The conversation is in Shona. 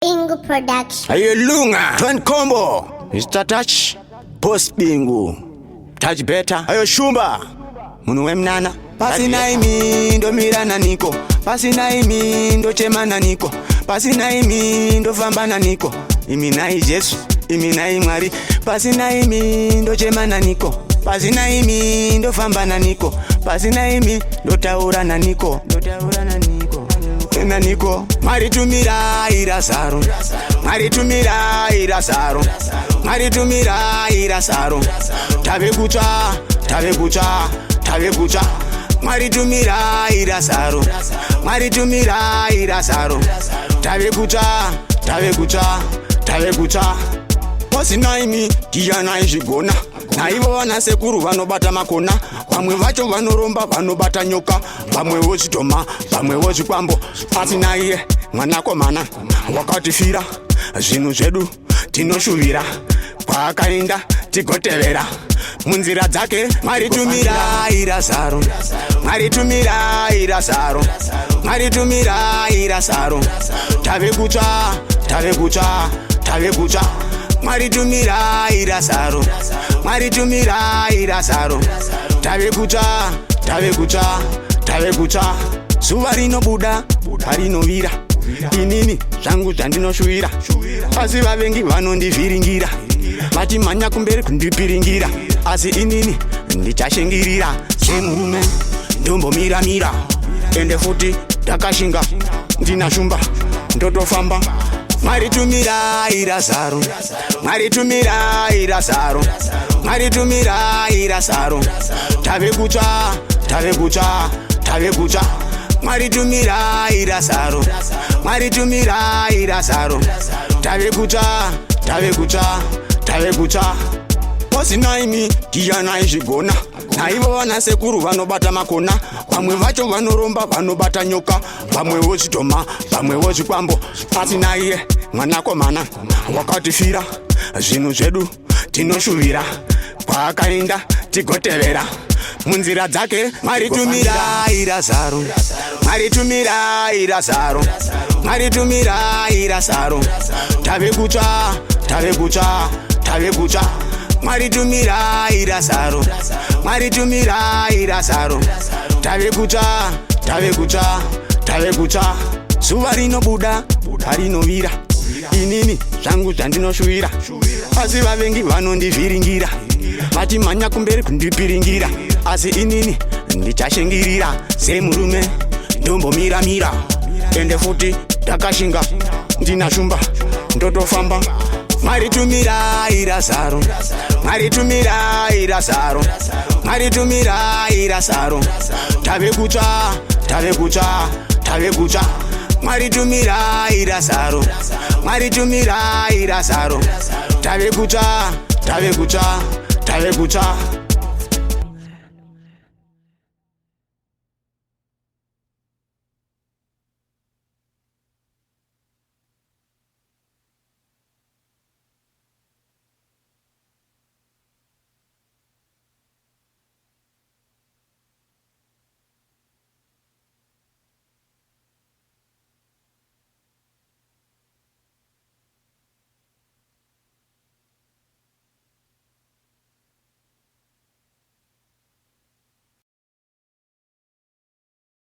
Bingu Production. Ayelunga Twin Combo, Mr Touch, Post Bingu, Touch Better, Ayo Shumba, munhu wemnana. Pasina imi ndomira naniko, pasina imi ndochema naniko, pasina imi ndofamba naniko, imi nai Jesu, imi nai Mwari, pasina imi ndochema naniko, pasina imi ndofamba naniko, pasina imi ndotaura naniko, ndotaura naniko. Naniko. Mwari tumirai Razaro, Mwari tumirai Razaro, Mwari tumirai Razaro, tave kutsva, tave kutsva, tave kutsva. Mwari tumirai Razaro, Mwari tumirai Razaro, tave kutsva, tave kutsva, tave kutsva. Pasina imi ndiani zvigona? Naivo vana sekuru vanobata makona, vamwe vacho vanoromba, vanobata nyoka, vamwewo zvidhoma, vamwewo zvikwambo. Pasina iye mwanakomana wakatifira, zvinhu zvedu tinoshuvira kwaakaenda tigotevera munzira dzake. Mwari tumirai Razaro, Mwari tumirai Razaro, Mwari tumirai Razaro, tave kutsva, tave kutsva, tave kutsva. Mwari tumirai Razaro, Mwari tumirai Razaro, tave kutsva, tave kutsva, tave kutsva. Zuva rinobuda parinovira, inini zvangu zvandinoshuvira, asi vavengi vanondivhiringira, vachimhanya kumberi kundipiringira, asi inini ndichashingirira. Semurume ndombomiramira, ende futi ndakashinga, ndina shumba ndotofamba. Mwari tumirai Razaro, Mwari tumirai Razaro, Mwari tumirai Razaro, tave kutsva, tave kutsva, tave kutsva. Mwari tumirai Razaro, Mwari tumirai Razaro, tave kutsva, tave kutsva, tave kutsva. Pasina imi ndiani zvigona? Naivo vana sekuru vanobata makona, vamwe vacho vanoromba, vanobata nyoka, vamwewo zvidhoma, vamwewo zvikwambo. Pasina iye mwanakomana wakatifira, zvinhu zvedu tinoshuvira kwaakaenda tigotevera munzira dzake. Mwari tumirai Razaro, Mwari tumirai Razaro, Mwari tumirai Razaro, tave kutsva, tave kutsva, tave kutsva. Mwari tumirai Razaro, Mwari tumirai Razaro, tave kutsva, tave kutsva, tave kutsva. Zuva rinobuda parinovira, inini zvangu zvandinoshuvira, asi vavengi vanondivhiringira, vachimhanya kumberi kundipiringira, asi inini ndichashingirira. Semurume ndombomiramira, ende futi ndakashinga, ndina shumba ndotofamba. Mwari tumirai Razaro, Mwari tumirai Razaro, Mwari tumirai Razaro, tave kutsva, tave kutsva, tave kutsva. Mwari tumirai Razaro, Mwari tumirai Razaro, tave kutsva, tave kutsva, tave kutsva.